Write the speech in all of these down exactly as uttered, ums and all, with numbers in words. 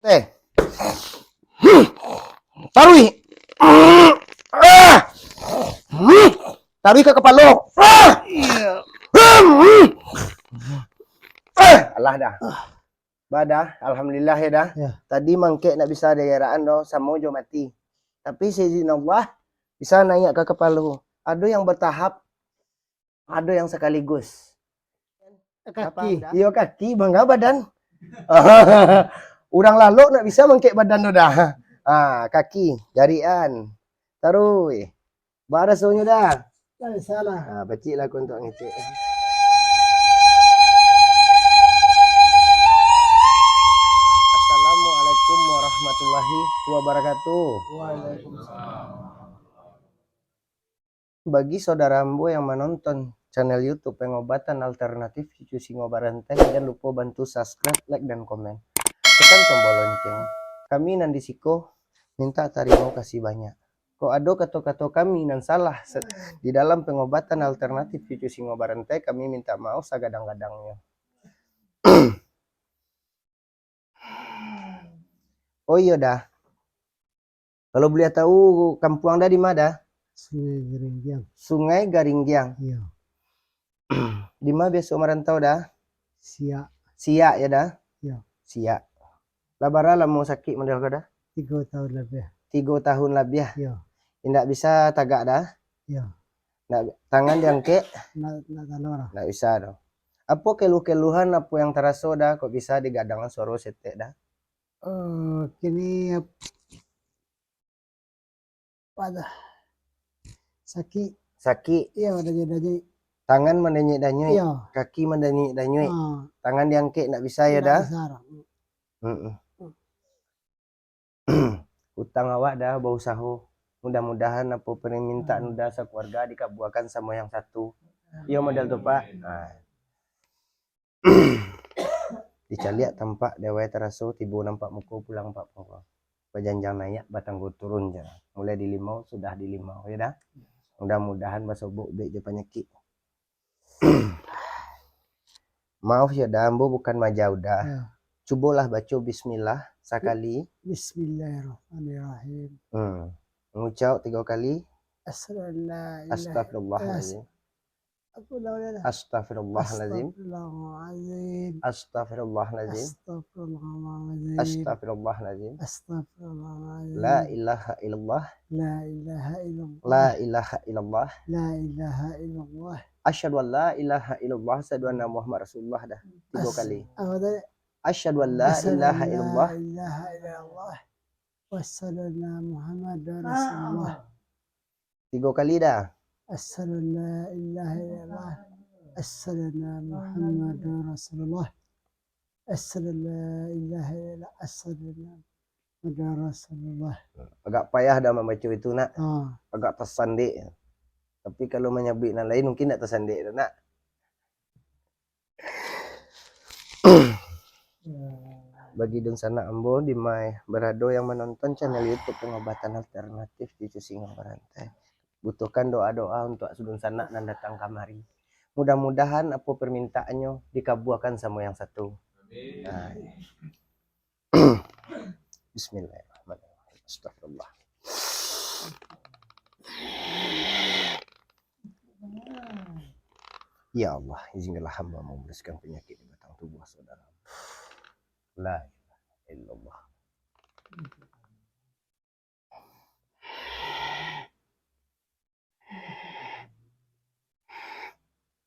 Eh. Taruih. Ah. Taruih ka kapalo. Ah. Ah. Alah dah. Ba dah, alhamdulillah yo dah. Ya. Tadi mangkek ndak bisa digerak-an doh, samo jo mati. Tapi seizin Allah, bisa naiak ka kapalo. Ado yang batahap, ado yang sakaligus. Kaki. Iyo, kaki, manga badan. Urang lalok ndak bisa mangkek badan tu dah. Ha, kaki, jarian. Taruih. Ba rasonyo dah. Ndak salah. Ha, paciklah aku untuak ngecek. Assalamualaikum warahmatullahi wabarakatuh. Waalaikumsalam. Bagi saudara ambo yang manonton channel YouTube Pengobatan Alternatif Cucu Singo Barantai, jan lupo bantu subscribe, like, dan komen. Tekan tombol lonceng. Kami nan di siko minta tarimo kasih banyak. Kok ado kato-kato kami nan salah se-, di dalam pengobatan alternatif cucu singo barantai, kami minta maaf sagadang-gadangnyo. Oh iyo dah. Kalau buliah tahu, kampuang dah di ma dah? Sungai Garinggiang. Sungai Garinggiang. Iyo. Di ma biaso marantau dah? Siak. Siak yo dah? Iyo. Siak. Lah bara lamo sakik model ko dah? Tigo tahun labiah. Tigo tahun labiah? Iyo. Indak bisa tagak dah? Iyo. Ndak, tangan diangkek? Ndak, ndak talua lah. Ndak bisa doh. Apo keluh-keluhan, apo yang taraso dah, kok bisa digadang suaro setek dah? Eh, kini ap-, Patah. Sakik. Sakik. Iyo, danyuik-danyuik. Tangan mandanyuik-danyuik, iyo. Kaki mandanyuik-danyuik. Ah. Tangan diangkek ndak bisa yo dah? Ndak bisa dah. Mm-mm. Hmm. Utang awak dah bausaho. Mudah-mudahan apo permintaan, hmm, udah sakeluarga dikabuakan samo yang satu. Iyo model tu, Pak. Nah. Dicaliak tampak dewai taraso, tibo nampak muko pulang pak pungko. Bajanjang naiak, batanggo turun ja. Mulai di limau, sudah di limau, yo dah. Mudah-mudahan basobok ubek jo panyakik. Maaf yo dah, ambo bukan majau dah. Ya. Cubolah baco bismillah sakali. Bismillahirrahmanirrahim. Hmm. Ngucap tigo kali. Asyhadu an la ilaha, astagfirullahalazim. Apa namanya dah? Astagfirullahalazim. Astagfirullahalazim. Astagfirullahalazim. Astagfirullahalazim. Astagfirullahalazim. La ilaha illallah. La ilaha illallah. La ilaha illallah. La ilaha illallah. Asyhadu an la ilaha illallah, asyhadu anna Muhammad Rasulullah dah. Tiga kali. Apa tadi? Asyhadu an la ilaha illallah. Asyhadu an la ilaha illallah. Wa asyhadu anna Muhammadan Rasulullah. Tiga kali dah. Asyhadu an la ilaha illallah. Asyhadu anna Muhammadan Rasulullah. Asyhadu an la ilaha illallah. Asyhadu anna Muhammadan Rasulullah. Agak payah dah mambaco itu, nak. Ah. Agak tasandik. Tapi kalau manyabuik nan lain, mungkin ndak tasandik tu, nak. Bagi dunsanak ambo di ma barado yang manonton channel YouTube Pengobatan Alternatif Cucu Singo Barantai, butuhkan doa-doa untuak dunsanak nan datang kamari. Mudah-mudahan apo permintaannyo dikabuakan samo yang satu. Amin. Nah. Bismillahirrahmanirrahim. Astagfirullah. Ya Allah, izinkanlah hamba membersihkan penyakit di batang tubuh saudara. La ilaha illallah.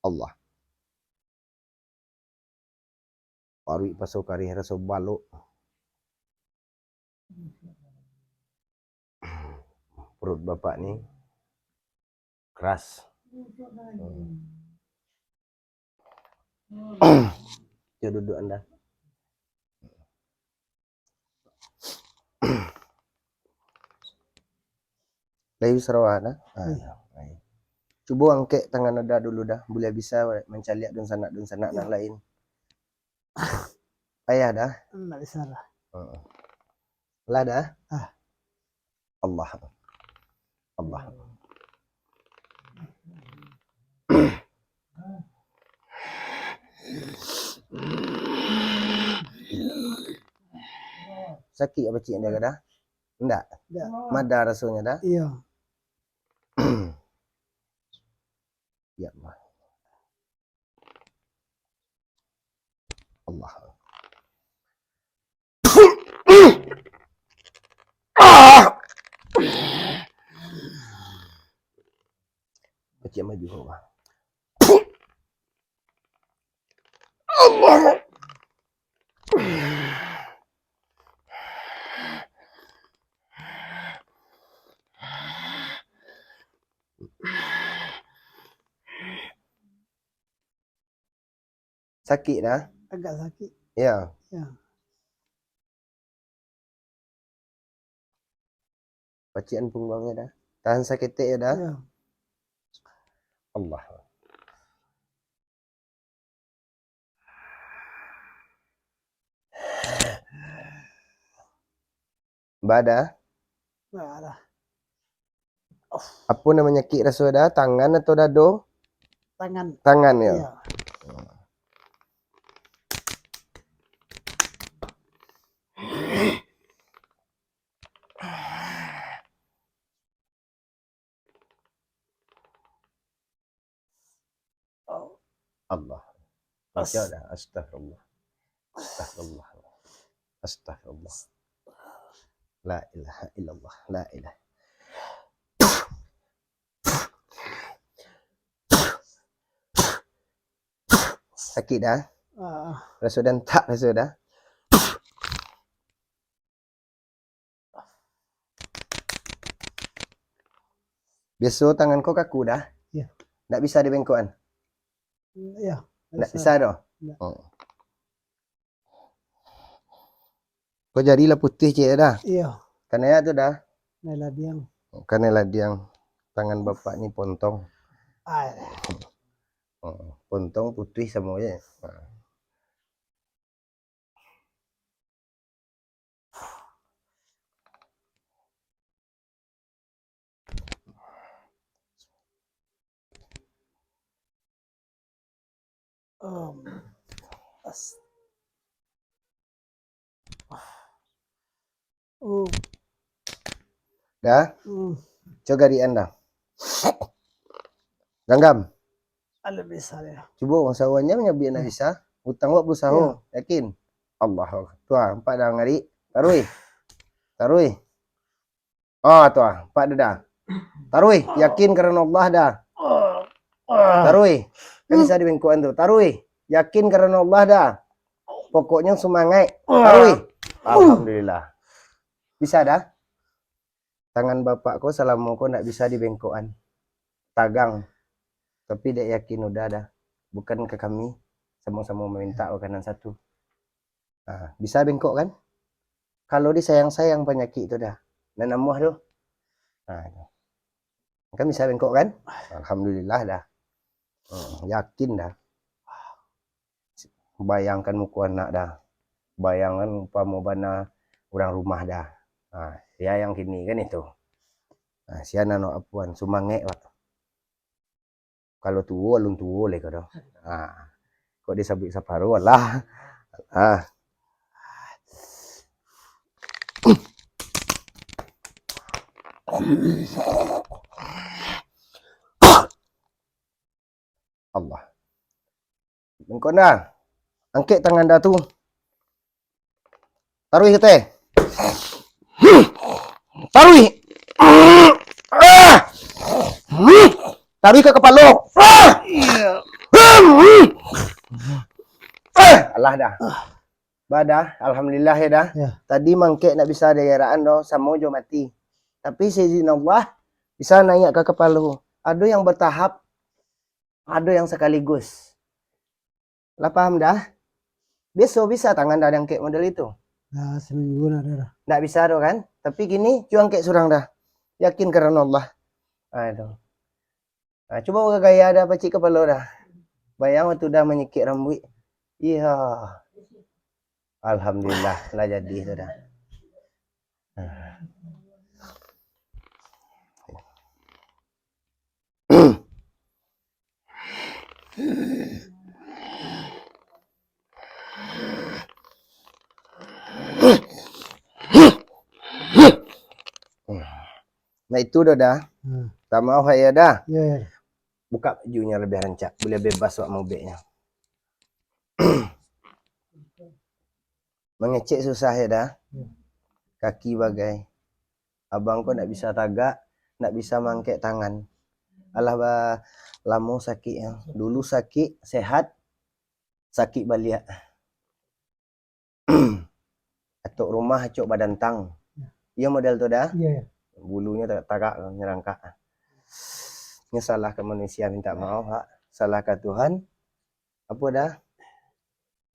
Allah. Paruik paso karih raso balok. Perut bapak ni keras. Hmm. Cubo duduk anda. Lai bisa rawah, nah. Ah, iya. Cubo angkek tangan anda dulu dah. Buliah bisa mancaliak dunsanak-dunsanak nan lain. Payah dah. Ndak bisa lah. Heeh. Lah dah. Ah. Allah. Allah. Sakik apa cik dia dah? Ndak? Ndak. Mada rasonyo dah? Iyo. Ya Allah. Allah. Ah! Pacik maju, Allah. Allah. Sakik dah? Agak sakik. Ya. Ya. Pacian pungguangnyo dah. Tahan saketek ya dah. Ya. Allah. Badah. Badah. Apo nan manyakik raso dah? Tangan atau dado? Tangan. Tangan ya. Iya. Allah. Baco dah, astagfirullah. Astagfirullah. Astagfirullah. La ilaha illallah. La ilaha. Sakik dah? Ah. Raso dah entak raso dah? Biaso tangan ko kaku dah? Iya. Ndak bisa dibengkokan? Iya. Ndak bisa doh? Ndak. Oh. Ko jari lah putih ciek dah? Iya. Kanai tu dah? Kanai ladiang. Kanai ladiang. Tangan bapak ni pontong. Ah. Oh, pontong putih samo je. Nah. Em, as-, oh. Dah? Hmm. Coba garian dah. Ganggam. Alhamdulillah. Cubo urang sawanyo manyabuik nak bisa. Utang awak berusaho. Ya. Yakin? Allah. Tu ah, nampak dah ngari. Taruih. Taruih. Ah, tu ah, nampak dah. Taruih. Yakin karano Allah dah. Taruih. Kan bisa dibengkokan tu. Taruih. Yakin karano Allah dah. Pokoknyo sumangaik. Taruih. Alhamdulillah. Bisa dah? Tangan bapak ko salamo ko ndak bisa dibengkokan. Tagang. Tapi dek yakin udah dah. Bukan ka kami, samo-samo mamintak makanan satu. Nah, bisa bengkok kan? Kalau disayang-sayang panyakik tu dah. Nan namuah tu. Nah, tu. Kan bisa bengkok kan? Alhamdulillah dah. Hmm, yakin dah. Bayangkan muko anak dah. Bayangkan umpamo bana urang rumah dah. Ha, sia yang kini kan itu. Ha, sia nan apuan, sumangaik, Pak. Kalau tuo, alun tuo lai ko doh. Ha, kok disabuik saparo, alah. Ha. Allah. Bengkok dah. Angkek tangan dah tu. Taruih kateh. Taruih. Taruih ka kapalo. Alah dah. Badah, alhamdulillah ya dah. Ya. Tadi mangkek ndak bisa diaraan doh, samo jo mati. Tapi seizin Allah, bisa naiak ka kapalo. Ado yang bertahap, ado yang sakaligus. Lah paham dah? Biaso bisa tangan dah diangkek model itu? Nah, seminggu nak dah. Ndak bisa doh kan? Tapi kini, cubo angkek surang dah. Yakin karano Allah. Aduh. Nah, cubo bagaya dah pacik kapalo dah. Bayang waktu dah manyikik rambuik. Iya. Alhamdulillah, lah jadi tu dah. Nah, itu dah, dah. Hmm. Tak mau, hai, dah. Ya, ya. Buka bajunyo labiah rancak, buliah bebas awak maubeknyo. Mangecek susah, ya, dah. Ya. Kaki bagai. Abang ko ndak bisa tagak, ndak bisa mangkek tangan. Alah ba-, lamo sakik, ya. Dulu sakik, sehat, sakik baliak. Atok rumah acok badantang. Ya. Iyo model tu, dah? Iya, iya. Bulunyo tagak-tagak, nyerangkak. Nyo salah ka manusia, minta maaf, hak. Salah ka Tuhan. Apo, dah?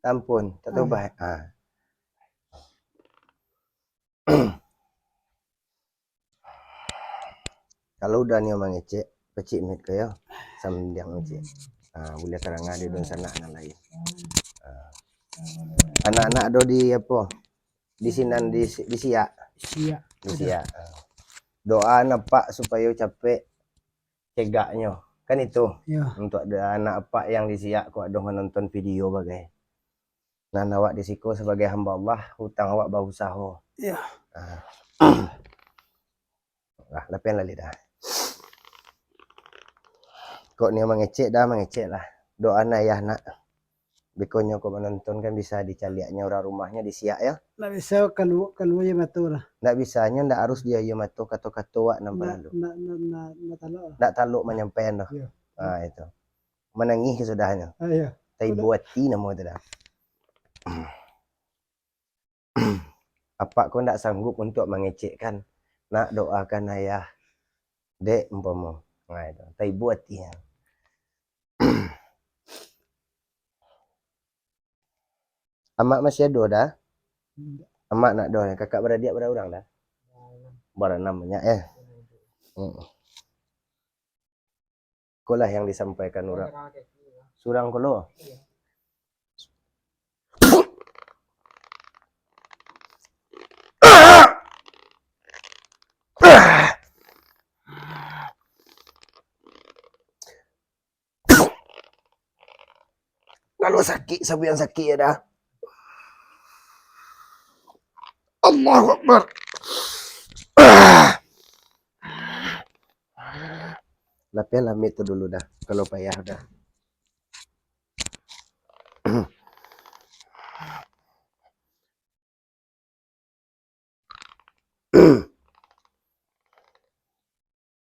Ampun, tak tobat. Ah. Kalau udah nio mangecek, pecik mic ko yo. Sambiang mangecek. Ah, buliah tarang di dunsanak nan lain. Ah. Anak-anak ado di apo? Di sinan di, di siak. Siak. Di siak. Ah. Doa apak supayo capek cegaknyo. Kan itu. Yo. Untuk anak apak yang di siak ko ado manonton video bagai. Nan awak di siko sabagai hamba Allah, utang awak bausaho. Yo. Ah. Lah, lapian lalih dah. Kok nio mangecek dah, mangecek lah. Doa ayah nak. Beko nyo kok manonton kan bisa dicaliaknyo urang rumahnyo di siak yo. Ndak bisa kalua, kalua aia mato lah. Ndak bisa, nyo ndak harus di aia mato, kato-kato awak nan paralu. Ndak, ndak, ndak, ndak talok lah. Ndak talok manyampaian doh. Iyo. Ah, itu. Manangih sudahnyo. Ah, iyo. Taibo ati namo itu dah. Apak ko ndak sanggup untuak mangecekkan, nak doakan ayah, dek, umpamo. Nah, itu. Taibo atinyo. Amak masih ado dah? Indak. Amak nak doh, kakak baradiak bara urang dah? Baranam. Baranam banyak, eh? Baranam. Hmm. Ikolah yang disampaikan urang. Surang ko lo. Iyo. Kalau sakik, sabuik nan sakik yo dah. Allahu Akbar. Lapian lah mic tu dulu dah, kalau payah dah.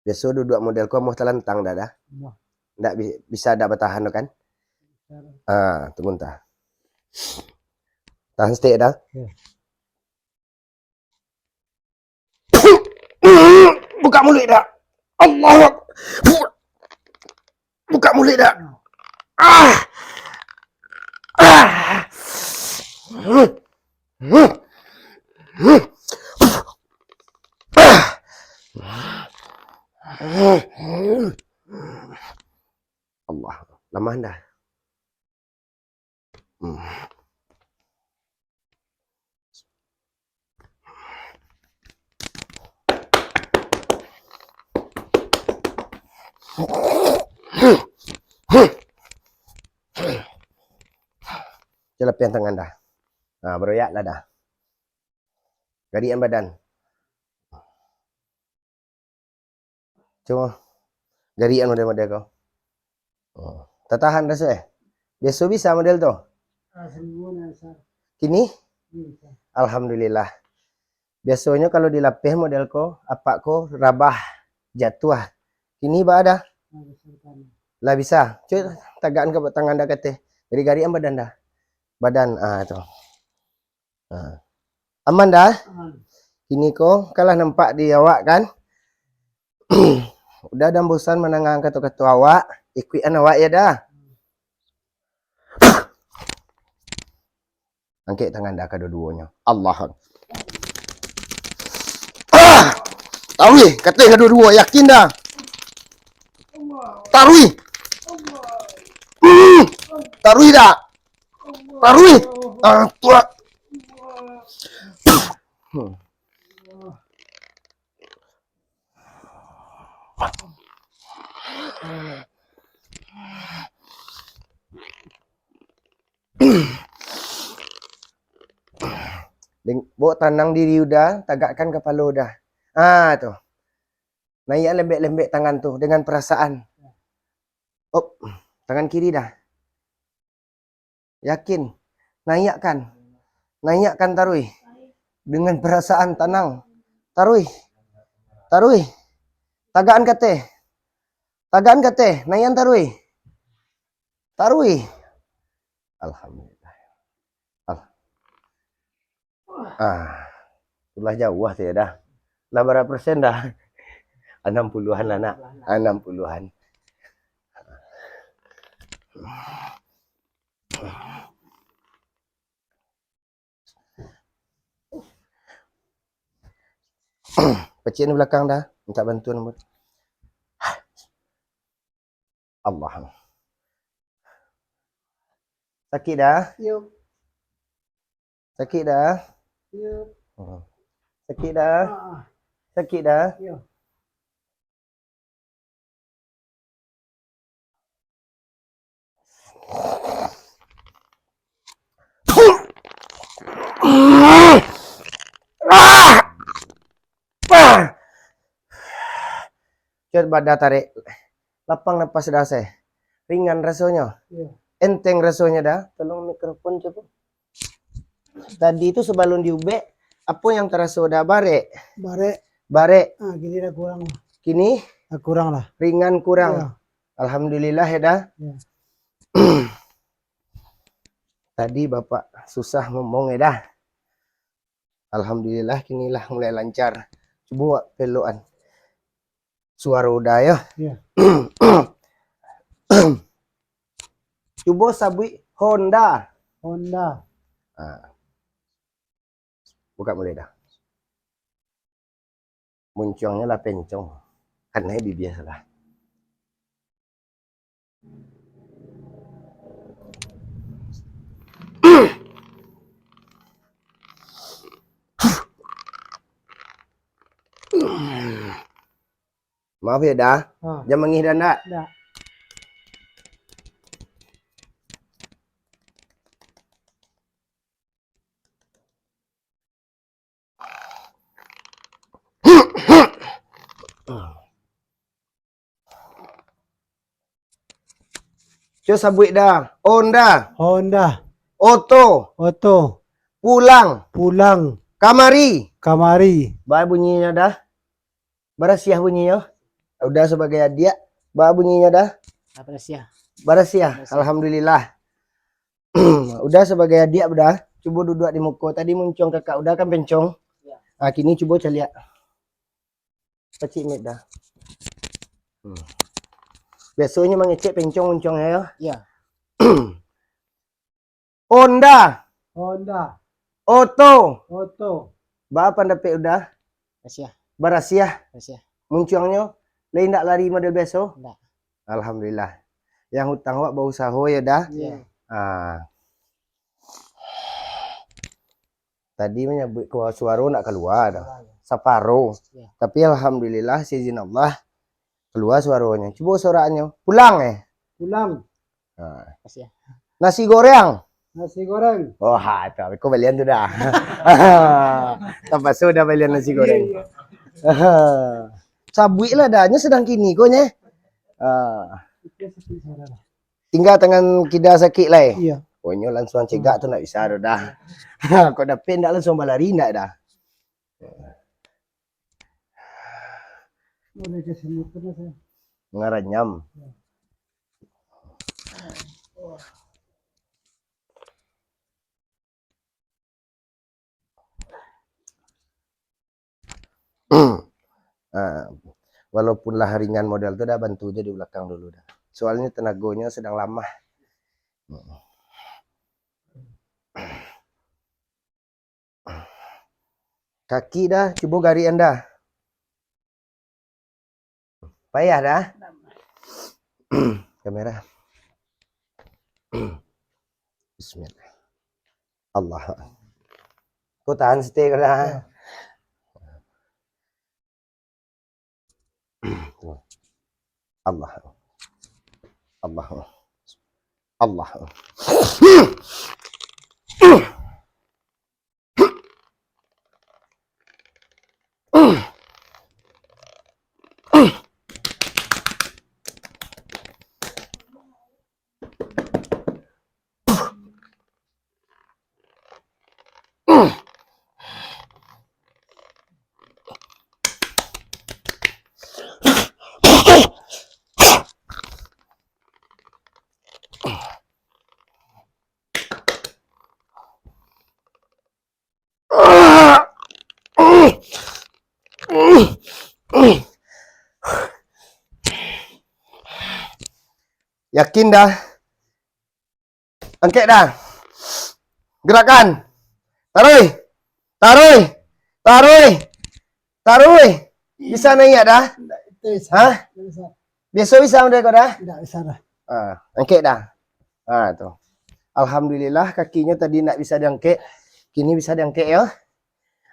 Biaso duduak model ko amuah talantang dah, dah? Amuah. Ndak bi-, bisa dak batahan tu kan? Bisa. Ah, tunggu entah. Tahan setik dah. Yo. Buka mulut dah. Allahu Ak-, buka mulut dah. Ah. Ah. Allah, lamah dah. Hmm. Calapian tangan dah. Nah, baroyak lah dah. Gadian badan. Cuma garian model-model ko. Oh. Tatahan raso eh. Biaso bisa model tu. Kini? Bisa. Alhamdulillah. Biasonyo kalau dilapeh model ko, apak ko rabah, jatuah. Kini ba dah? Lah bisa. Cubo tagakan ka tangan dah kateh. Gari-garian badan dah. Badan, ah, tu. Ha. Aman dah? Aman. Kini ko, kan lah nampak di awak kan? Udah dah bosan mandanga kato-kato awak, ikuikan awak ya dah. Angkek tangan dah kaduo-duonyo. Allah. Ah! Taruih, kateh kaduo-duo, yakin dah. Taruih. Hmm. Taruih dah. Taruih. Ah, tuak. Hmm. Deng-, bawa tanang diri udah, tagakkan kapalo udah. Ah, tu. Naiak lembek-lembek tangan tu dengan perasaan. Op, tangan kiri dah. Yakin. Naiakkan. Naiakkan taruih. Dengan perasaan tanang. Taruih. Taruih. Tagakan kateh. Tagakan kateh. Naiakkan taruih. Taruih. Alhamdulillah. Al- Ah, tu lah jauah tu ya dah. Lah bara persen dah? Anam puluahan lah, nak. Anam puluahan. Pacik ni belakang dah, minta bantuan. Allah. Sakik dah? Yo. Sakik dah? Yo. Hmm. Sakik dah? Ah. Sakik dah? Yo. Cubo dah tarik. Lapang napas dah, seh. Ringan rasonyo. Yo. Enteng rasonyo dah. Tolong mikrofon cubo. Tadi tu sabalum diubek, apo yang taraso dah? Barek? Barek. Barek. Ah, kini dah kurang lah. Kini? Dah kurang lah. Ringan kurang. Yo. Alhamdulillah ya dah. Yo. Tadi bapak susah ngomong ya dah. Alhamdulillah, kini lah mulai lancar. Cubo awak pelokan suaro Uda yo. Yo. Cubo sabuik Honda. Honda. Ha. Bukak mulai dah. Muncuangnyo lah pencong. Kanai bibia salah. Maaf ya, dah. Ha. Jan mangih dah, ndak? Ndak. Cubo sabuik dah. Onda. Honda. Oto. Oto. Pulang. Pulang. Kamari. Kamari. Baa bunyinyo dah? Barasiah bunyinyo. Uda sabagai adiak, baa bunyinyo dah? Barasiah. Barasiah. Barasiah. Alhamdulillah. Uda sabagai adiak, Uda. Cubo duduak di muko. Tadi muncuang kakak Uda kan pencong. Ya. Ah, kini cubo caliak. Pacik mic dah. Hmm. Biasonyo mangecek pencong muncuangnyo yo. Ya. Onda. Onda. Oto. Oto. Baa pandapek Uda? Barasiah. Barasiah. Barasiah. Muncuangnyo, lai ndak lari model biaso? Ndak. Alhamdulillah. Yang utang awak bausaho ya dah? Iya. Ah. Tadi manyabuik ko suaro ndak kalua dah. Kalua, ya. Saparo. Ya. Tapi alhamdulillah, seizin Allah, kalua suaronyo. Cubo soraknyo. Pulang, eh? Pulang. Ha. Makasih, ya. Nasi goreng. Nasi goreng. Oh, ha, tu, ko balian tu dah. Tapaso dah balian nasi goreng. Iya, iya. Sabuik lah dah, nyo sadang kini ko, nye. Ha. Itu seperti saudara. Tingga tangan kida sakik lai. Iya. Oh, nyo langsuang cegak tu ndak bisa tu dah. Kok dapek ndak langsuang balari ndak dah. Boleh ke sini terus ya. Ngaranyam. Ya. Ah, walaupun lah ringan model tu, dah bantu je di belakang dulu dah. Soalnyo tenagonyo sedang lamah. Kaki dah, cubo garikan dah. Payah dah. Kamera. Bismillah. Allah. Ko tahan sitik ko dah. Ya. Allah. Allah. Allah. Yakin dah? Angkek dah. Gerakkan. Taruih. Taruih. Taruih. Taruih. Bisa naiak dah? Ndak, itu bisa. Hah? Ndak bisa. Biaso bisa model ko dah? Ndak bisa dah. Ah, angkek dah. Ah, tu. Alhamdulillah, kakinyo tadi ndak bisa diangkek. Kini bisa diangkek yo.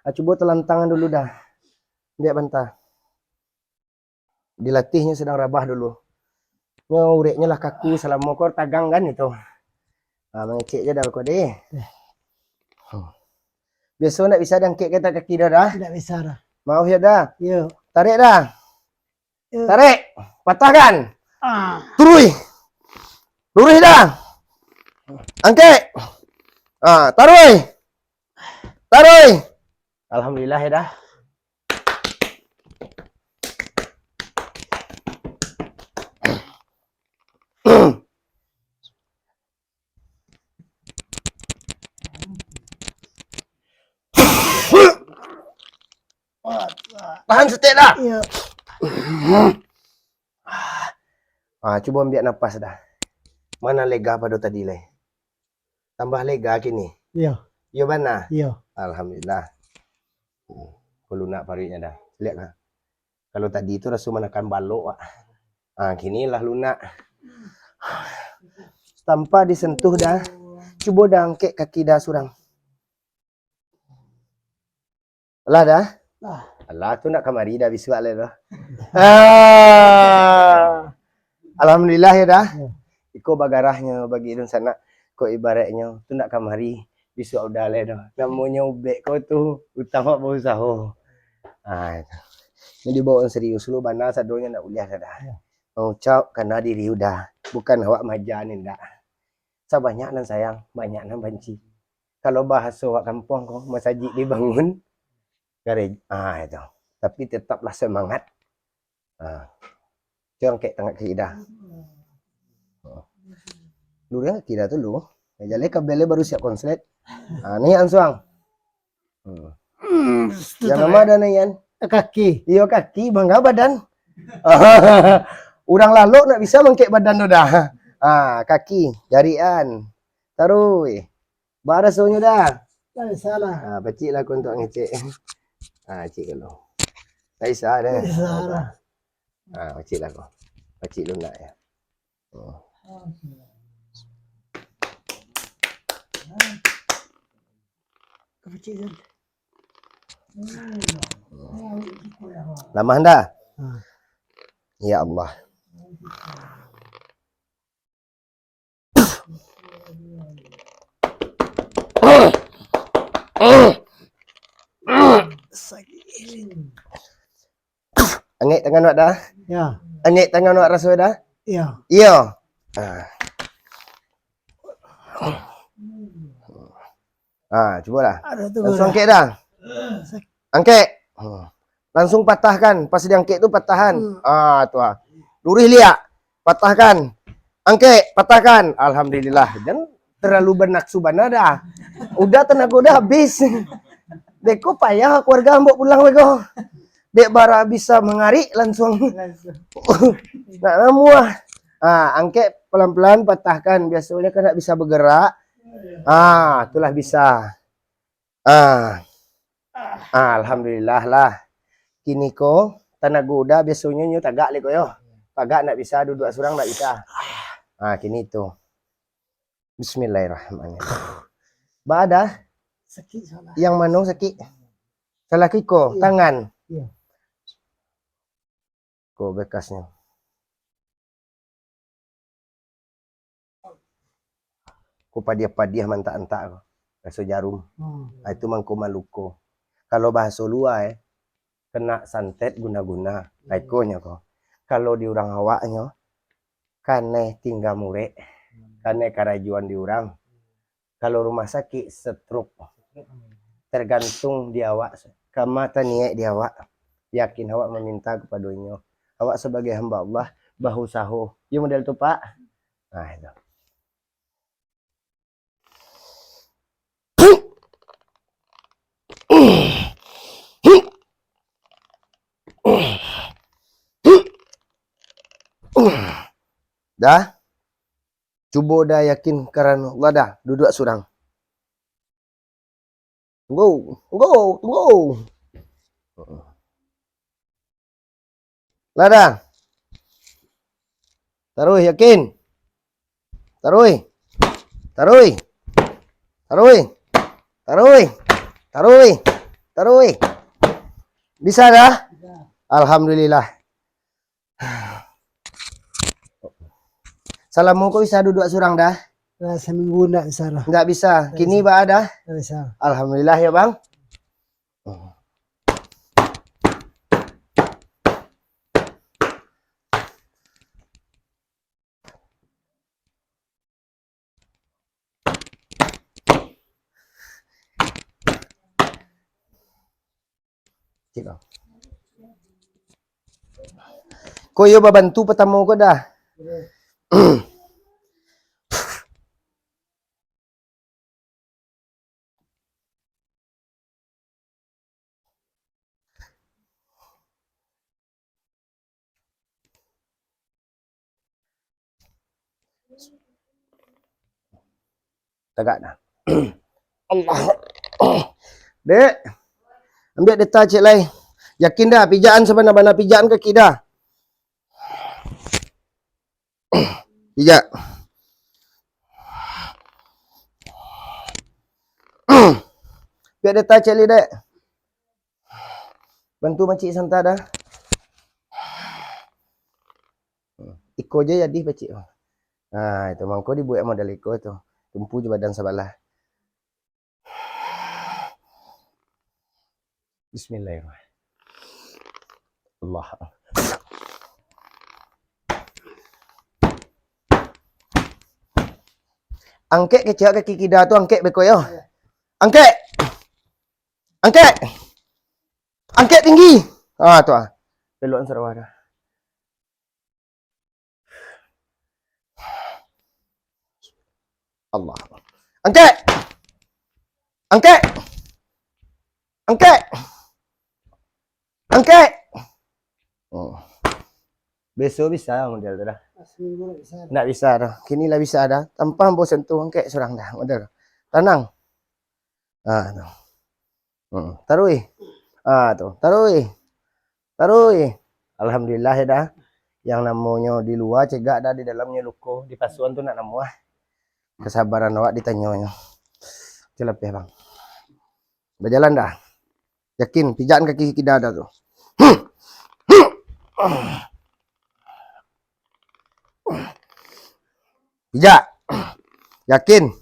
Ah, cubo talantangan dulu dah. Ambiak banta. Dilatihnyo sadang rabah dulu. Nyo ureknyo lah kaku, salamo ko tagang kan itu. Ah, mangecek je dah ko deh. Biaso ndak bisa diangkek kaki dah dah? Ndak bisa dah. Maaf ya dah. Yo. Tarik dah. Yo. Tarik. Patahkan. Ah. Taruih. Luruih dah. Angkek. Ah, taruih. Taruih. Alhamdulillah ya dah. Tahan saketek dah. Iyo. Ah, cubo ambiak napas dah. Mano lega pado tadi lai? Tambah lega kini? Iyo. Iyo bana? Iyo. Alhamdulillah. Hmm. Ko lunak paruiknyo dah. Liek ka. Kalau tadi tu raso manakan balok, Wak. Ah, kini lah lunak. Tanpa disentuh dah. Cubo dah angkek kaki dah surang. Lah dah? Lah. Alah, tu ndak kamari dah bisuak lai tu. Ah. Alhamdulillah ya dah. Ya. Iko bagarahnyo bagi dunsanak, ko ibaratnyo tu ndak kamari bisuak udah lai tu. Namonyo ubek ko tu utang wak bausaho. Ah, itu. Ini dibawa serius lu, bana sadonyo ndak buliah dah. Ya. Mangucap karena diri udah, bukan awak maja ni ndak. Sabanyak nan sayang, banyak nan banci. Kalau bahaso wak kampuang ko, masajik dibangun, gareja, ah, itu. Tapi tetaplah semangat. Ah. Itu yang kek tangah kiri dah. Oh. Lu dah kira tu lu. Ya, jaleh kabelnya baru siap konslet. Ah, ni langsung. Hmm. Hmm, Yang nama ada nih, Yan? Kaki. Iyo, kaki, bangga badan. Urang lalok nak bisa mangkek badan tu dah. Ah, kaki, jarian. Taruih. Barasonyo dah. Tak salah. Ah, pacik lah aku untuk ngecek. Ah, cik dulu. Tak bisa dah. Tak salah. Ah, pacik lah aku. Pacik lu nak ya. Oh. Kepecik kan? Lamah ndak? Ah. Ya Allah. Sakik. Angek tangan wak dah? Ya. Angek tangan wak raso dah? Ya. Iyo. Ah. Ah, cubolah. Ada tu. Langsung angkek dah. Sak- Angkek. Hmm. Langsung patahkan. Pas diangkek tu patahan. Hmm. Ah, tu ah. Luruih liak. Patahkan. Angkek, patahkan. Alhamdulillah. Jan terlalu banaksu bana dah. Udah tenago dah habis. Beko payah keluarga ambok pulang beko. Dek bara bisa mangarik langsung. Langsung. Nak namuah. Ah, angkek pelan-pelan patahkan. Biasanya kan nak bisa bergerak. Ah, itulah bisa. Ah. Ah, alhamdulillah lah. Kini ko tanago udah biasonyo nyo tagak leko yo. Tagak ndak bisa, duduk surang ndak bisa. Ah, kini tu. Bismillahirrahmanirrahim. Ba dah? Sakik salah. Yang mano sakik? Salah kiko, Iya. tangan. Iya. Ko bekasnyo. Ko padiah-padiah mantak-antak ko. Raso jarum. Hmm. Ah, itu mangko maluko. Kalau bahaso lua, eh, kena santet guna-guna. Hmm. Ikonyo ko. Kalau di urang awaknyo, kanai tingga murek, kanai karajuan di urang. Kalau rumah sakik, stroke. Tergantung di awak, kama taniaik di awak. Yakin awak maminta kepadonyo. Awak sabagai hamba Allah, bausaho. Yo model tu, Pak. Nah, itu. Dah? Cubo dah yakin karano Allah dah, duduak surang. Tunggu, tunggu, tunggu. Lah dah. Taruih, yakin. Taruih. Taruih. Taruih. Taruih. Taruih. Taruih. Bisa dah? Alhamdulillah. Salamo ko bisa duduak surang dah? Lah, saminggu ndak bisa lah. Ndak bisa. Ndak Kini bisa. Baa dah? Ndak bisa. Alhamdulillah ya, Bang. Cik, Bang. Ko iyo babantu patamo ko dah. Tagak dah. Allah. Dek. Ambiak deta ciek lai. Yakin dah, pijakan sabana-bana pijakan kaki dah. Pijak. Ambiak deta ciek lai, Dek. Bantu makcik santa dah. Iko je jadi pacik. Nah, itu mangko dibuek model iko tu. Tumpu je badan sabalah. Bismillahirrahmanirrahim. Allah. Angkek kecek kaki kida tu, angkek beko yo. Angkek. Angkek. Angkek tinggi. Ah, tu ah. Belok sarawa dah. Allah. Angkek. Angkek. Angkek. Angkek. Oh. Beso bisa model tu dah. Seminggu ndak bisa. Ndak bisa dah. Kini lah bisa dah. Tanpa ambo sentuh angkek surang dah model. Tanang. Ah, tu. Hmm, taruih. Ah, tu. Taruih. Taruih. Alhamdulillah ya dah. Yang namonyo di lua cegak dah, di dalamnyo luko. Di pasuan tu nak namuah. Kesabaran awak ditanyo nyo. Celapeh, Bang. Bajalan dah. Yakin, pijakan kaki kida dah tu. Pijak. Yakin.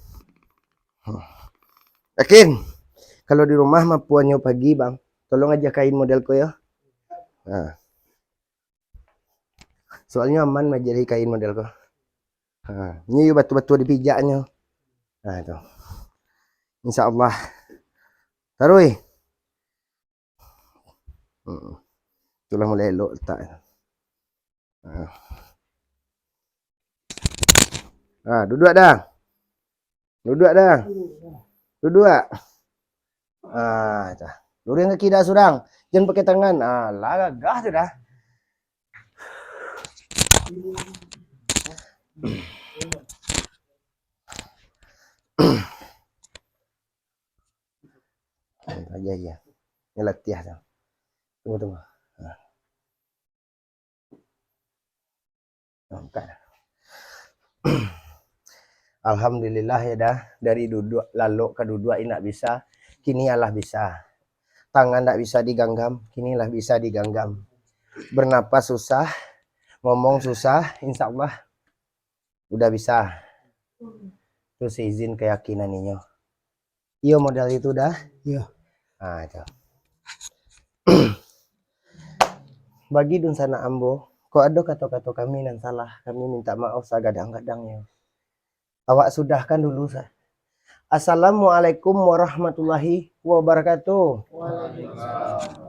Yakin. Kalau di rumah mampuannyo pagi, Bang, tolong aja kain model ko yo. Nah. Soalnyo aman majadi kain model ko. Ha, nyo batua-batua dipijaknyo. Nah, tu. Insya Allah. Taruih. Hmm. Itulah mulai elok letak. Ha. Ha, duduak dah. Duduak dah. Duduak. Ah, dah. Luruihkan kaki dah surang. Jan pakai tangan. Ah, lah gagah tu dah. Aja, aja. Ni latiah tu. Tunggu, tunggu. Ah. Angkat. Alhamdulillah ya dah, dari duduak lalok ka duduak indak bisa, kini alah bisa. Tangan ndak bisa diganggam, kini lah bisa diganggam. Bernapas susah, ngomong susah, insya Allah udah bisa. Tu seizin keyakinan inyo. Iyo modal itu dah. Iyo. Ah, itu. Bagi dunsanak ambo, kok ado kato-kato kami nan salah, kami minta maaf sagadang-gadangnyo. Awak sudahkan dulu sa. Assalamualaikum warahmatullahi wabarakatuh. Waalaikumsalam.